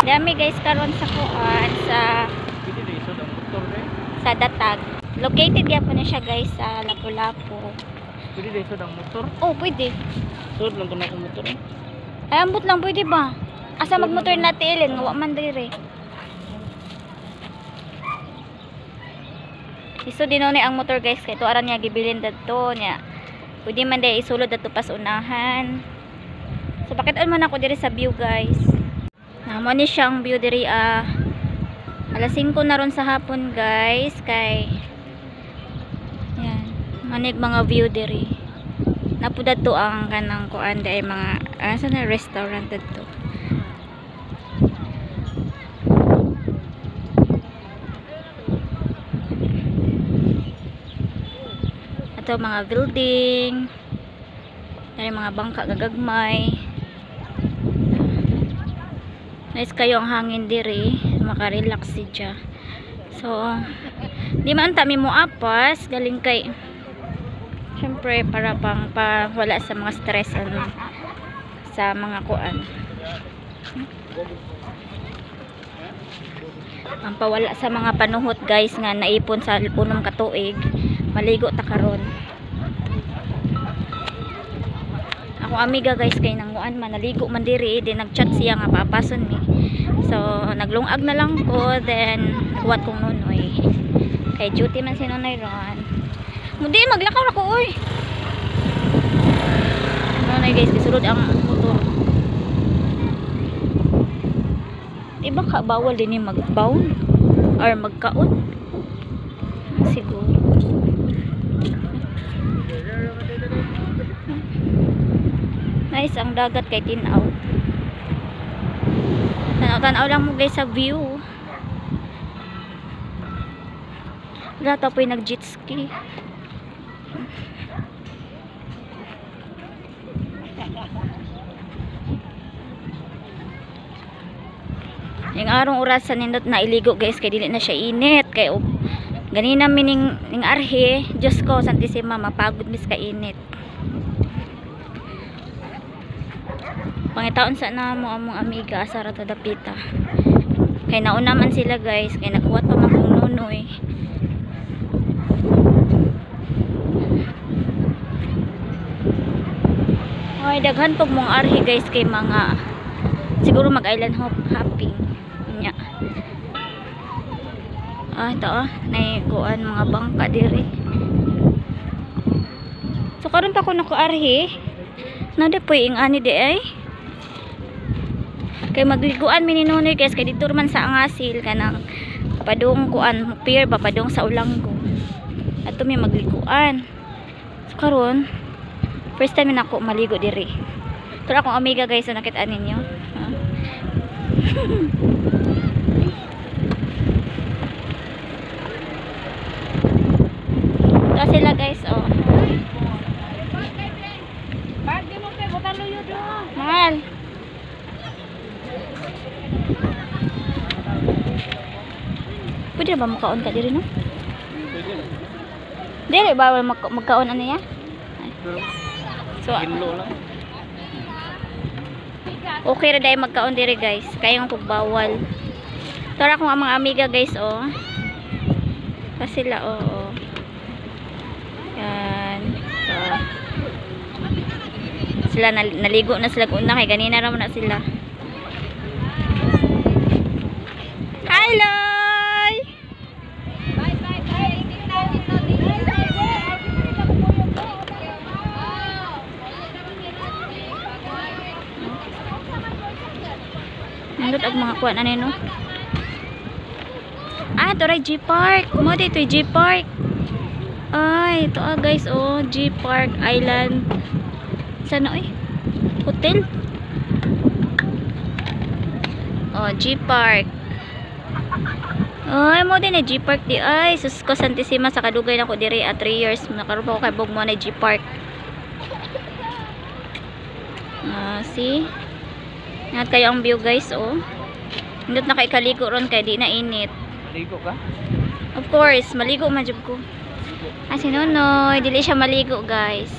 Dami guys karon sa kuan sa sa Datag. Located gyapon na siya guys sa Lapu-Lapu. Pwede dito ang motor? Oh, pwede. Sud lang to na akong motor. Ay, ambot lang pwede ba? Asa magmotor na tiilin nga wa man diri. Iso din ni ang motor guys kay tuaran niya gibilin dadto niya. Pwede man day isulod dadto pas unahan. So pakit-on man ako diri sa view guys. Na mo ni siya ang view diri alas 5 na ron sa hapon guys kay yan manig mga view diri. Napo dadto ang kanang kuan day mga sa na restaurant dadto. Ato mga building, ay mga bangka gagagmay. Nice kayo ang hangin diri, makarelax siya. So di man ta mi mo apas galing kay syempre para pang pa wala sa mga stress ano, sa mga kuan. Pampawala sa mga panuhot guys nga naipon sa unom ka tuig, maligo ta karon. Ako amiga guys kay nanguan man naligo man diri, di nagchat siya nga papason mi. So naglungag na lang ko, then kuwat kong Nonoy. Kay duty man si Nonoy ron. Mundi maglakaw ako oy. Nonoy guys gisulod ang motor. Di ba ka bawal din ni magbaon or magkaon? Siguro. Nice ang dagat kay tinaw. Tanaw-tanaw lang mo guys sa view. Wala ta po'y nag jet ski. Yung arong orasan nindot na iligo guys kay dili na siya init kay ganina mining ning arhe, Diyos ko Santisima, mapagod mis ka init. Pangitaon sa namo among amiga asa ra ta dapita. Kay nauna man sila guys, kay nagkuwat pa man kong Nonoy. Ay daghan pag mong arhe guys kay mga siguro mag island hopping nya. Ah, ito ah, nay kuan mga bangka diri. So karon pa ko nakaarhe. Nade poy ing ani di ay. Kay magliguan mi ni Nonoy guys kay didto man sa Angasil kanang padung kuan pier ba padung sa Ulanggo. Adto mi magliguan. So karon first time nako maligo diri. Pero akong amiga guys, so nakita ninyo. Ha? Ito sila guys, oh. Mahal. Pwede ba makaon ka diri no? Dili bawal magkaon ano ya? So, okay ra dai magkaon diri guys. Kaya nga kung bawal. Tara akong ang mga amiga guys, oh. Pa sila, oh, oh. Yan. So, sila naligo na sila una kay ganina ra man na sila. Hi Loy! Bye bye bye. Nindot og mga kuan ani no. Ah, ito ray G Park. Mo dito G Park. Ay, ito ah guys, oh, G Park Island. Sana oy? Hotel. Oh, G Park. Ay, mo din eh, G Park di ay. Sus ko Santisima sa kadugay nako diri at 3 years nakaroon pa ko kay bug mo na G Park. Ah, see? Ingat kayo ang view guys, oh. Indot na kay kaligo ron kay di na init. Maligo ka? Of course, maligo man jud ko. Ah, si Nonoy, dili siya maligo guys.